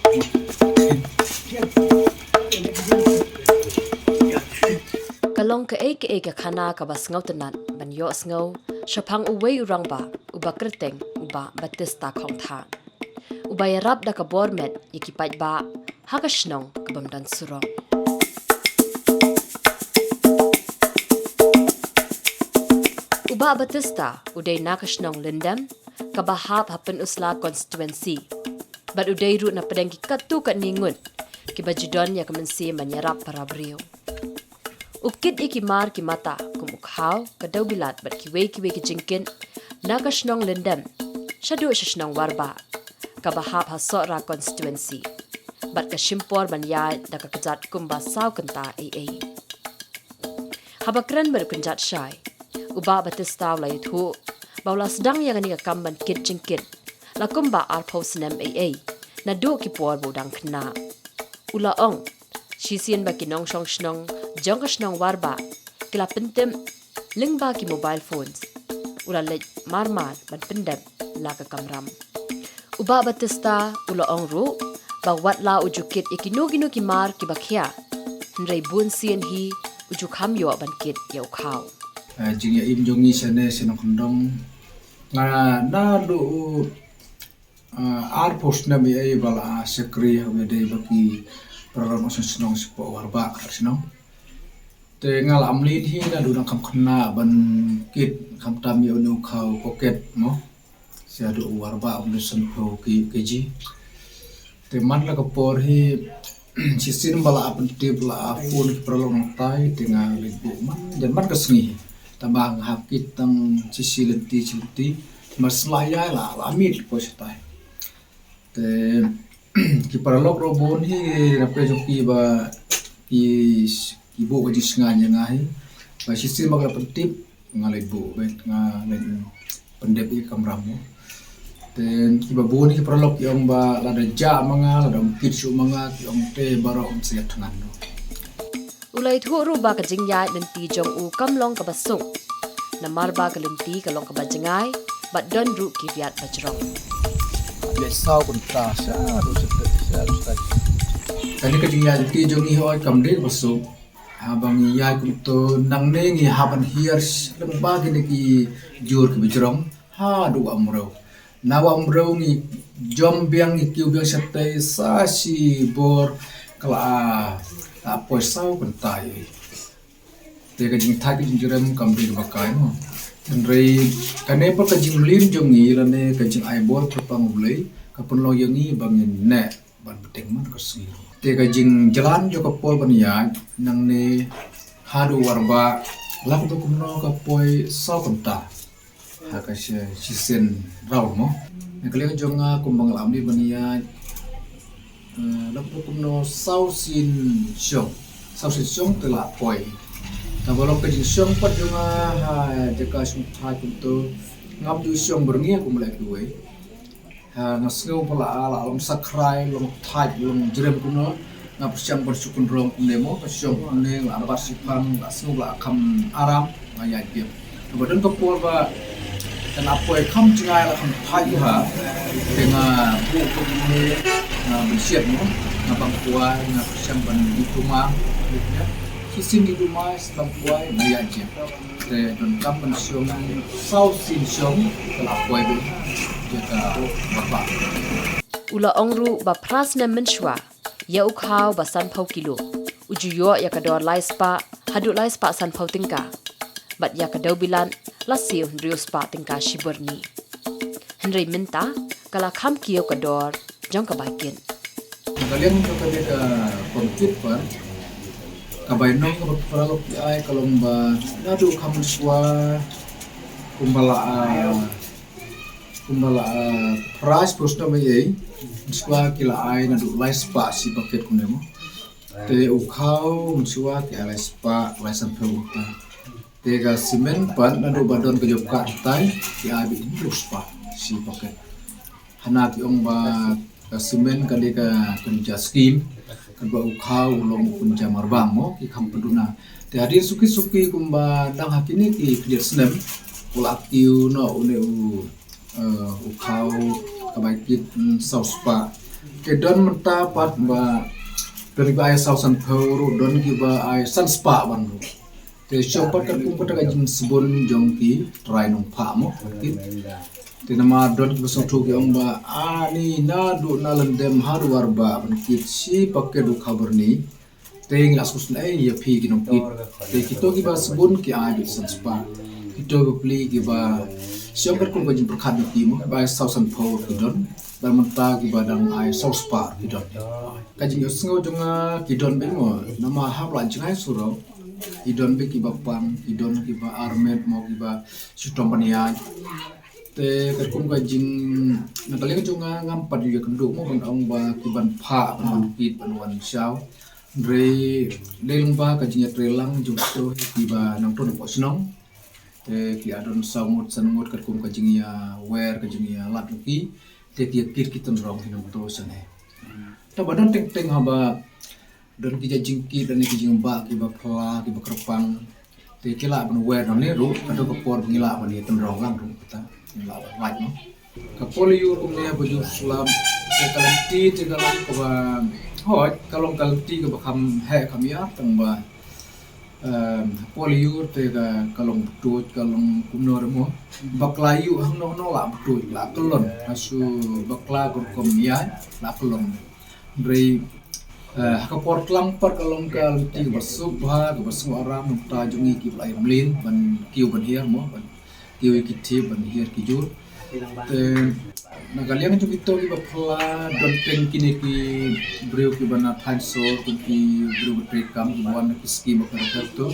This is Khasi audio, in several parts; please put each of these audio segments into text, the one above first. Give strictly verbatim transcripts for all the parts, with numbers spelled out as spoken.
Ka long kaei kaei ka khana kaba sngewtynnat ban ïohsngew shaphang uwei u rangbah uba kyrteng u Bah Batista Khongtha, uba ïarap da ka bor met ïa ki paidbah ha ka shnong ka bym don surok. U Bah Batista u dei na ka shnong Lyndem, kaba hap ha Pynursla constituency. Bad u dei ruh na pdeng ki katto katne ngut kiba ju don ïa ka mynsiem ban ïarap para briew. U kit ïa ki mar ki mata kum u khaw, ka dewbilat bad kiwei kiwei ki jingkit na ka shnong Lyndem shaduh sha shnong Warbah, kaba hap ha Sohra constituency. Bad ka shim por ban ïaid da ka kjat kumba saw kynta ei ei. Haba kren bad u kynjat shai, u Bah Batista u la ïathuh ba u la sdang ïa kane ka kam ban kit jingkit la kumba arphew snem ei ei, naduh ki por ba u dang khynnah. U la ong, shisien ba ki nongshong shnong jong ka shnong Warbah ki la pyntip lyngba ki mobile phones, u la leit mar mar ban pyndep la ka kamram. U Bah Batista u la ong ruh ba wat la u ju kit ïa kino kino ki mar kiba khia, hynrei bun sien hi u ju kham ïoh ban kit ïa u khaw. Ah, jingïaim jong ngi shane sha Nongkyndong, nga naduh, ah, arphew snem ei ei ba la shakri ha u ïadei bad ki para nongshong shnong shapoh Warbah ka shnong. Te nga la ym leit hi naduh nang kham khynnah ban kit, khamtam ïa une u khaw pocket mo. Shaduh u Warbah um dei sanphew ki, kg. Te man la ka por hi, shisien ba la ap pyntip, la ap phone ki paralok nangtai, te nga leit buh man, jan man ka sngi hi. Tangba nga hap kit tang shi shi lynti shi lynti. Mar sla ïa la, la miet ko shatai. Te ki paralok ruh bun hi, na pdeng jong ki ba ki, ki buh ka jingsngew ïa nga hi. Ba shisien ba ka la pyntip, nga leit buh beit, nga leit pyndep ïa ka kamram mo. Te kiba bun ki paralok ki ong ba lada jah ma nga, lada ym kit shuh ma nga, ki ong te baroh ym sa ïathngan noh. U la ïathuh ruh ba ka jingïaid lynti jong u kam long kaba suk, namar ba ka lynti ka long kaba jngai bad don ruh ki riat ba jrong. Ïa saw kynta sha ruh sha te, sha ruh sha te. Kane ka jingïaid lynti jong ngi hoi kam dei kaba suk. Haba ngi ïaid kumto nangne ngi hap ban hiar lyngba kine ki jur kiba jrong haduh Wah Umrew. Na Wah Umrew ngi jom biang, ngi kiew biang shatei sa shibor ka la, la poi saw kynta ei. Te ka jingthait ka jingjrem kam dei kaba kai mo. Hynrei kane pat ka jingmlien jong ngi lane ka jingai bor kyrpang U Blei ka pynlong ïa ngi ba ngin neh ban bteng man ka sngi. Te ka jingjlan jong ka por ban ïaid nangne haduh Warbah la kumno kumno ka poi saw kynta ha ka shi, shisien round mo. Na ka liang jong nga kumba nga la ym dei ban ïaid, eh, la kumno kumno saw sien shong, saw sien shong te la poi. Tangba long ka jingshong pat jong nga ha jaka shongthait kumto, ngam ju shong byrngem kumba la kiwei. Ha, nga sngew ba la, la long sakhrai, long thait, long jrem kumno. Nga pyrshang ban shu kynrong kumne mo, ka shong kumne, la bat shiphang, la sngew la kham aram, nga ïaid biang. Haba don ka por ba ka la poi kham jngai, la kham thait ha, te nga buh kumne, nga bynsiat mo, nga bam kwai, nga pyrshang ban dih duma, dih duma. Shisien dih duma, shu bam kwai, nga ïaid biang. Te donkam ban shong saw sien shong ka la poi beit ïa ka Warbah. U la ong ruh ba phra snem mynshuwa, ïa u khaw ba sanphew kilo u ju ïoh ïa ka dor lai spah haduh lai spah sanphew tyngka. Bad ïa ka dewbilat la siew hynriew spah tyngka shi byrni. Hynrei mynta ka la kham kiew ka dor jong ka bai kit. Na ka liang jong kane ka pom kit pat, ka bainong kaba ki paralok ki ai ka long ba naduh kham mynshuwa kumba la, ah, kumba la, ah, phra spah snem ei ei, mynshuwa ki la ai naduh lai spah shi packet kumne mo. Te u khaw mynshuwa ki ai lai spah, lai sanphew ta. Te ka cement pat naduh ba don ka job card tai ki ai beit hynriew spah shi packet. Hana ki ong ba ka cement ka dei ka kynja skim, katba u khaw u long u kynja marbam mo, ki kham pynduna. Te hadien suki suki kumba dang ha kine ki khyndiat snem u la kiew noh une u, eh, u khaw ka bai kit, mm, saw spah. Te don mynta pat ba don kiba ai saw sanphew ruh, don kiba ai san spah ban ruh. Te shuwa pat katkum kata ka jingsbun jong ki trai nongphah mo, kit. Te namar don kiba sngewthuh ki ong ba ani naduh na Lyndem haduh Warbah ban kit shi paket u Khabarni. Te ngi la sngewsynei ïa phi ki nongkit. Te kito kiba sbun ki ai beit san spah. Kito bapli kiba shuwa katkum ka jingpyrkhat jong ki mo, ba ai saw sanphew ki don. Bad mynta kiba dang ai saw spah ki don. Ka jingïohsngew jong nga ki don beit mo, namar hap la jngai surok. Ki don beit kiba pang, ki don kiba armet mo, kiba shu tong ban ïaid. Te katkum ka jing, na ka liang jong nga ngam pat ïakynduh mo ban ong ba ki ban phah, ban wan kit, ban wan shaw. Hynrei dei lyngba ka jingïatreilang jong kito kiba nangto napoh shnong. Te ki ïa don saw ngut san ngut katkum ka jingïawer, ka jingïalad jong ki. Te ki ïa kit ki tynrong hi nangto shen hi. Te ba don teng teng haba don ki jait jingkit, don ki jingbah kiba phylla, kiba kyrpang. Te ki lah ban wer nangne ruh, ka don ka por ba ngi lah ban ïa tynrong lang ruh kata. Ngi lah ban lait noh. Ka por lyiur kumne ba ju slap, te ka lynti te ka long kaba hoi, ka long ka lynti kaba kham heh kham ïar tang ba, em, ka por lyiur te ka, ka long btuid, ka long kumno ruh mo. Bakla ïuh hangno hangno lah btuid, lah kyllon. Hasu bakla ka rukom ïaid, lah kyllon. Hynrei, eh, ha ka por tlang pat ka long ka lynti kaba suk bha, kaba sngewbha, mynta jong ngi kiba la ïa mlien ban kiew ban hiar mo, ban kiew ïa ki thiep, ban hiar ki jur. Te na ka liang jong kito kiba phylla, don teng kine ki briew kiba na thaiñ sor, kum ki briew ba treikam, kiba wan na ki skim ba kyrpang to.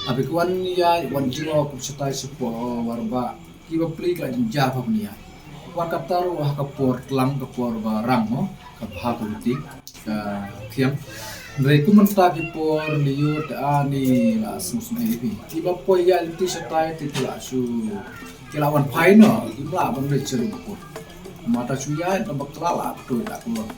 Haba ki wan ïa, wan jngoh kum shatai shapoh Warbah. Kiba plie ki la jynjar bha ban ïaid. Wat kata ruh ha ka por tlang, ka por ba rang mo, ka bha ka lynti, ka thiang. Hynrei kum mynta ki por lyiur te ani la sngewsynei ïa phi. Kiba poi ïaid lynti shatai te ki la shu, ki la wan phai noh, kim lah ban leit sha ruh ka por. Mynta shu ïaid na bakla la btuid la kyllon.